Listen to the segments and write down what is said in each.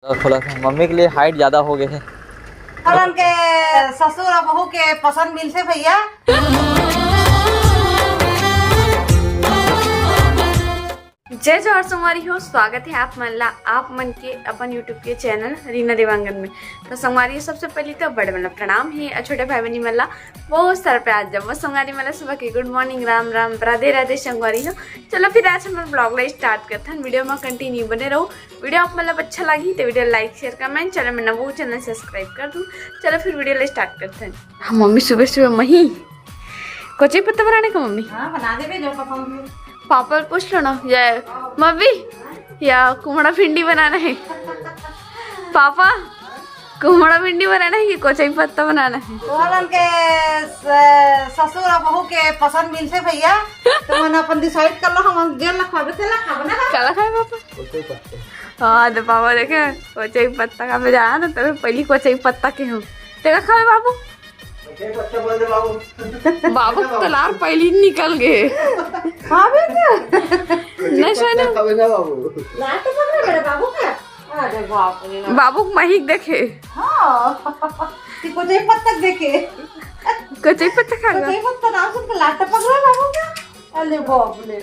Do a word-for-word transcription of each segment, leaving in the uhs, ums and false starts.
थोड़ा सा मम्मी के लिए हाइट ज्यादा हो गए है। हमन के ससुर और बहू के पसंद मिलथे भैया। जय जोहार संगवारी हो, स्वागत है आप मन ला, आप मन के अपन YouTube के चैनल रीना देवांगन में। तो संगवारी हो, सबसे पहले तो बड़े मन ला प्रणाम है और छोटे भाई बहनी मन ला बहुत सारा प्यार। जब वो संगवारी मन ला सुबह के गुड मॉर्निंग, राम राम, राधे राधे संगवारी हो। चलो फिर आज हमर ब्लॉग ला स्टार्ट करथन, वीडियो में कंटिन्यू बने रहो। वीडियो आप मतलब अच्छा लगी तो वीडियो लाइक, शेयर, कमेंट, चैनल में नवो चैनल सब्सक्राइब कर दू। चलो फिर वीडियो ला स्टार्ट करथन। हाँ मम्मी, सुबह सुबह मही कोचई पत्ता बनाने का मम्मी। हाँ, बना देबे जो पसंद हो। पापा ल पूछ लो ना, या मम्मी या कुमड़ा भिंडी बनाना है। पापा, कुमड़ा भिंडी बनाना है कि कोचई पत्ता बनाना है? तोहरन के स-, ससुर और बहू के पसंद मिलथे भैया, तो मन अपन डिसाइड कर लो, हम जेन ला खाबे तेला खाबे ना। काला खाए पापा? हाँ तो पापा देखे कोचई पत्ता खाबे जाना ना, तबे पहली कोचई पत्ता के हूँ। तेरा खाबे बाबू? बाबू के तलार पहली निकल गए। हाँ बेटा। नशा ना। खाबे ना बाबू। लात तो पकड़े मेरे बाबू का। अरे बाप रे। बाबू के महिक देखे। हाँ। कि कोचई पत्ता देखे। कोचई पत्ता खा गया। कोचई पत्ता नाम सुन के लात पकड़ा बाबू का। अरे बाप रे।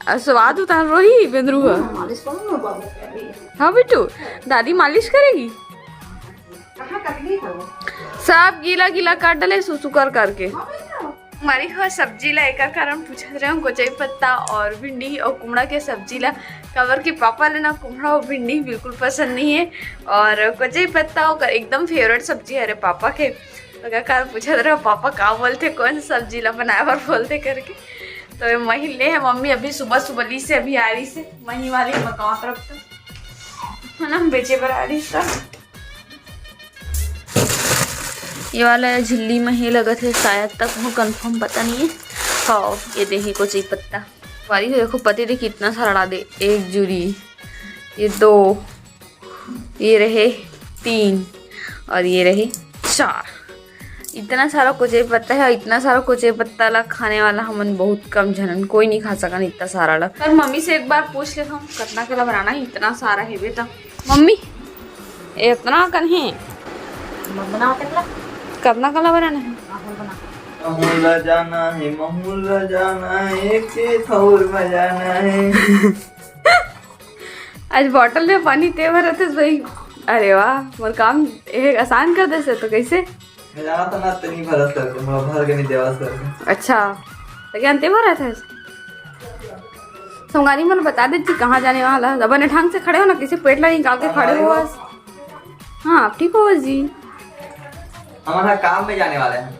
आ, स्वाद उतार रोही बेंदरू ह। हाँ, मालिश करो ना बाबू के अभी। हाँ बिट्टू, दादी मालिश करेगी। कहाँ कटली हो? सब गीला गीला काट डले सुसु कर करके। हाँ, बेटा। हमारी हो सब्जी ला एकर कारण पूछत रहे हूँ, कोचई पत्ता और भिंडी और कुमड़ा के सब्जी ला, काबर के पापा ले ना कुमड़ा और भिंडी बिल्कुल पसंद नहीं है और कोचई पत्ता ओकर एकदम फेवरेट सब्जी हरे पापा के। तो का कारण पूछत रहे पापा का बोलते, कौन सा सब्जी ला बनाए बर बोलते करके। तो ये मही ले है मम्मी अभी सुबह सुबह ली से अभी आ रही से मही वाली मकान तरफ तो है ना, हम बेचे बर आ रही था। ये वाला झिल्ली में हे लगत है शायद, तक वो कंफर्म पता नहीं है। हाँ, ये देही कोचई पत्ता वाली देखो, पत्ती देखी कितना सारा ला दे, एक जुरी, ये दो, ये रहे तीन और ये रहे चार। इतना सारा कोचई पत्ता है, इतना सारा कोचई पत्ता ला खाने वाला हमन बहुत कम झनन, कोई नहीं खा सकन इतना सारा ला। पर मम्मी से एक बार पूछ लेथन कितना कला बनाना है, इतना सारा हेबे त। मम्मी, इतना कन है। मत बनाओ कितना। कितना कला बनाना है? महूला जाना है, महूला जाना है, एक ठौर में जाना है। आज बॉटल में पानी ते भरत हस भाई। अरे वाह, मोर काम ए आसान कर दे से तो कैसे? मैं जानत ना तनी भरत करके, मोला भर के नहीं देवा सर। अच्छा, तो क्या अंते भरत हस? संगारी मन बता देती कहाँ जाने वाला है। अब बने ढंग से खड़े हो ना, किसी पेट ला निकाल के खड़े हो बस। हाँ, ठीक हो बस जी। हमन ह काम में जाने वाले हैं।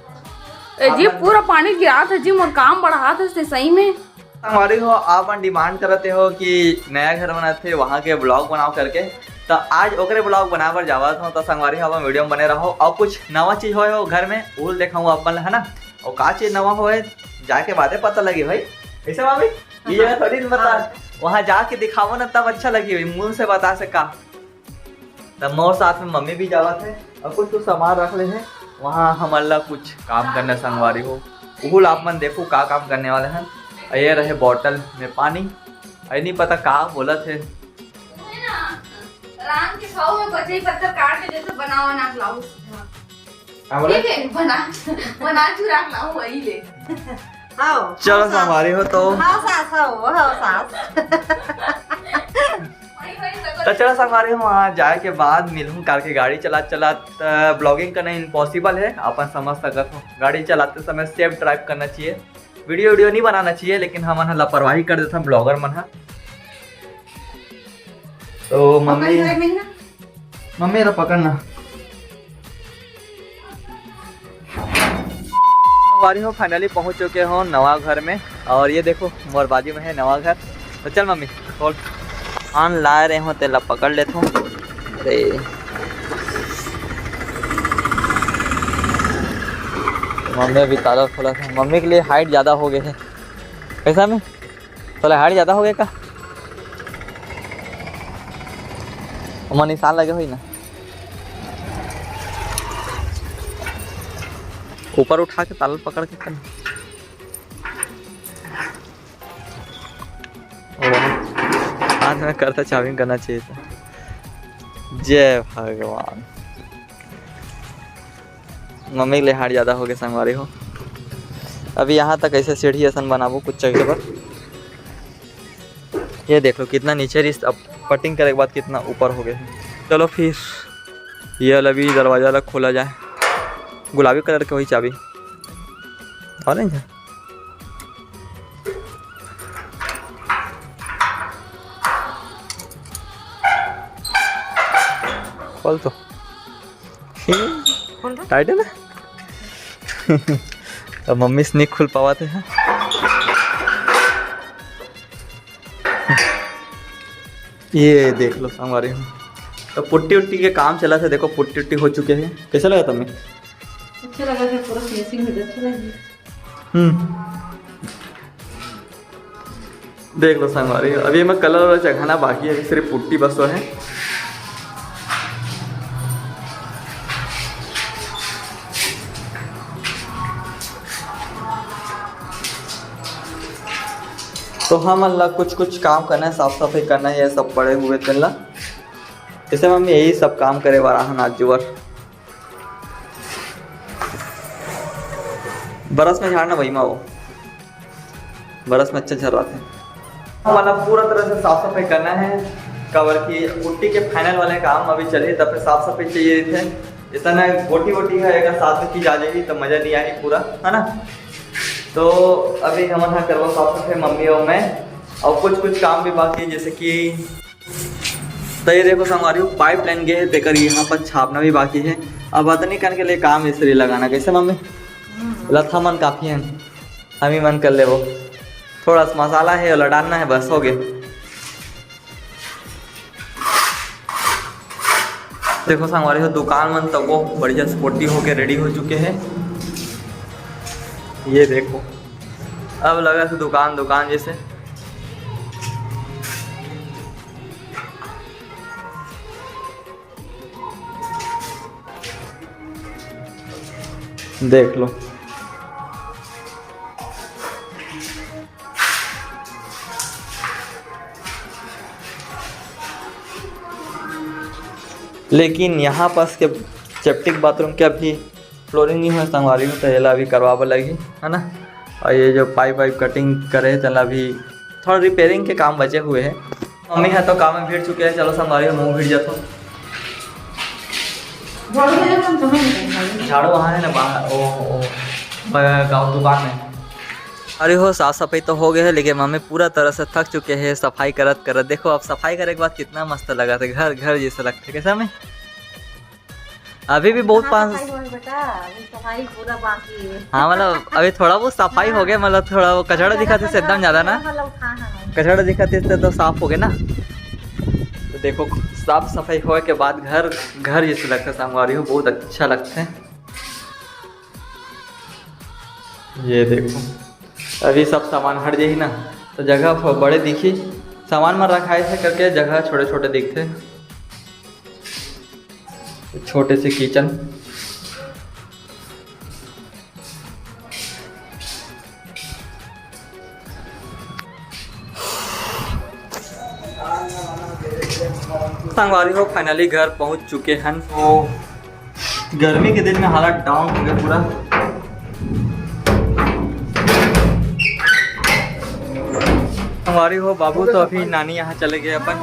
ए जी, पूरा पानी गिरात है जी, मोर काम बढ़ात है सही में। संगवारी हो, आप मन डिमांड करते हो कि नया घर बनाथे, वहाँ के ब्लॉग बनाओ करके, तो आज ओकरे ब्लॉग बनाए बर जावत हो। तो संगवारी हो, आप मन वीडियो में बने रहो और कुछ नवा चीज होए हो घर में, वो देखाऊँ आप मन ला, है ना। और का चीज नवा होए, जाके बादे पता लगी भाई। ऐसे भाभी, ये हाँ। जगह थोड़ी ना बता, हाँ। वहाँ जाके दिखाओ ना, तब अच्छा लगी भाई, मुंह से बता से का। तब मोर साथ में मम्मी भी जावत है और कुछ कुछ सामान रख ले है। वहाँ हमन ला कुछ काम करना संगवारी हो, उहू ला आप मन देखो का काम करने वाले हैं। और ये रहे बॉटल में पानी, और नहीं पता का बोलत है। राम के खाओ में बचई पत्थर काट के जैसे बनाओ ना लाओ। हाँ, बोले? ठीक है, बना, बना चुरा लाओ वही ले। आओ, चलो आओ सास। संगवारी हो तो। हाँ सास, आओ, आओ सास। तो चलो संगवारी हो, वहाँ जाए के बाद मिलहूँ करके। गाड़ी चलात चलात ब्लॉगिंग करना इम्पॉसिबल है, अपन समझ सकत हो। गाड़ी चलाते समय सेफ ड्राइव करना चाहिए, वीडियो वीडियो नहीं बनाना चाहिए, लेकिन हमन ह लापरवाही कर देथन ब्लॉगर मन ह। तो मम्मी, मम्मी ला पकड़ना। संगवारी हो, finally पहुंच चुके हो नवा घर में। और ये देखो, मोर बाजू में है नवा घर। तो चल मम्मी, खोल। आन ला रहे हो, तेला पकड़ लेथो। अरे, मम्मी अभी ताला खोलत है। मम्मी के लिए हाइट ज्यादा हो गए है। कैसा में? तोला हाड़ ज्यादा हो गया का? ओमा निशान लगे होई ना। ऊपर उठा के ताला पकड़ के कर। ओ, हाथ करता चाबी में करना चाहिए था। जय भगवान। मम्मी के ले हार ज्यादा हो गए संगवारी हो। अभी यहाँ तक ऐसे सीढ़ी असन बनाबो कुछ जगह पर। ये देख लो कितना नीचे रिस, अब पटिंग करे के बाद कितना ऊपर हो गए। चलो फिर ये वाला भी दरवाजा ला खोला जाए। गुलाबी कलर के वही चाबी, ऑरेंज है। खोल तो। टाइट है ना? तो मम्मी से नहीं खुल पावा थे। ये देख लो संगवारी हो, तो पुट्टी उट्टी के काम चला था। देखो पुट्टी उट्टी हो चुके हैं। कैसा लगा तुम्हें? अच्छा लगा था, पूरा फिनिशिंग हो जाए, अच्छा लगा। हम्म, देख लो संगवारी, अभी मैं कलर वाला चघाना बाकी है, अभी सिर्फ पुट्टी बस तो है। तो हमन ला कुछ कुछ काम करना है, साफ सफाई करना है, ये सब पड़े हुए तेन ला। जैसे मम्मी यही सब काम करे बर आहन आज जुवर। बरस में झाड़ना वही मा हो, बरस में अच्छा झर्राथे। हमन ला पूरा तरह से साफ सफाई करना है, काबर कि पुट्टी के फाइनल वाले काम अभी चलही, तब फिर साफ सफाई चाहिए रहिथे। इतना गोटी वोटी है, अगर साथ में चीज आ जाएगी तो मजा नहीं आएगी पूरा, है ना? तो अभी हमन हा करवा साफ सफाई, मम्मी और मैं, और कुछ कुछ काम भी बाकी है, जैसे कि तो ये देखो संगवारी हो, पाइप लाइन गए है, तेकर यहाँ पर छापना भी बाकी है। अब अतनी कन के लिए काम मिस्त्री लगाना, कैसे मम्मी? लथा मन काफी है, हम ही मन कर लेबो। थोड़ा सा मसाला है, ओला डालना है, बस हो गए। देखो संगवारी हो, दुकान मन तको बढ़िया स्पोर्टी होके रेडी हो चुके हैं। ये देखो, अब लगा था दुकान दुकान जैसे। देख लो, लेकिन यहाँ पास के सेप्टिक बाथरूम के अभी फ्लोरिंग नहीं हुआ संगवारी हो, तो एला अभी करवाबे लगही, है ना। और ये जो पाइप वाइप कटिंग करे हे, तेला अभी थोड़ा रिपेयरिंग के काम बचे हुए हैं। मम्मी है तो काम में भिड़ चुके हैं। चलो संगवारी हो, मैं भिड़ जाता हूँ। झाड़ू वहाँ है ना बाहर, ओ, ओ, ब-, गाँव दुकान में। अरे हो, साफ सफाई तो हो गए है, लेकिन मम्मी पूरा तरह से थक चुके हैं सफाई करत करत। देखो, अब सफाई करे के बाद कितना मस्त लगा था, घर घर जैसा लगता है। कैसा में अभी भी बहुत हाँ, पास सफाई हुआ है बेटा, अभी सफाई पूरा बाकी है। हाँ, मतलब अभी थोड़ा बहुत सफाई हो गया, मतलब थोड़ा वो कचरा हाँ, दिखा थे ज्यादा एकदम ज्यादा ना। कचरा, मतलब, हाँ, हाँ, हाँ। कचरा दिखा थे तो साफ हो गया ना। तो देखो, साफ सफाई होए के बाद घर घर जैसे लगता है संगवारी हो, बहुत अच्छा लगता है। ये देखो, अभी सब सामान हट जाही ना, तो जगह फ-, बड़े दिखी, सामान मन रखाए से करके जगह छोटे छोटे दिखते। छोटे से किचन। संगवारी हो, finally घर पहुंच चुके हन। तो गर्मी के दिन में हालत down हो गया पूरा। संगवारी हो, बाबू तो अभी नानी यहाँ चले गए अपन।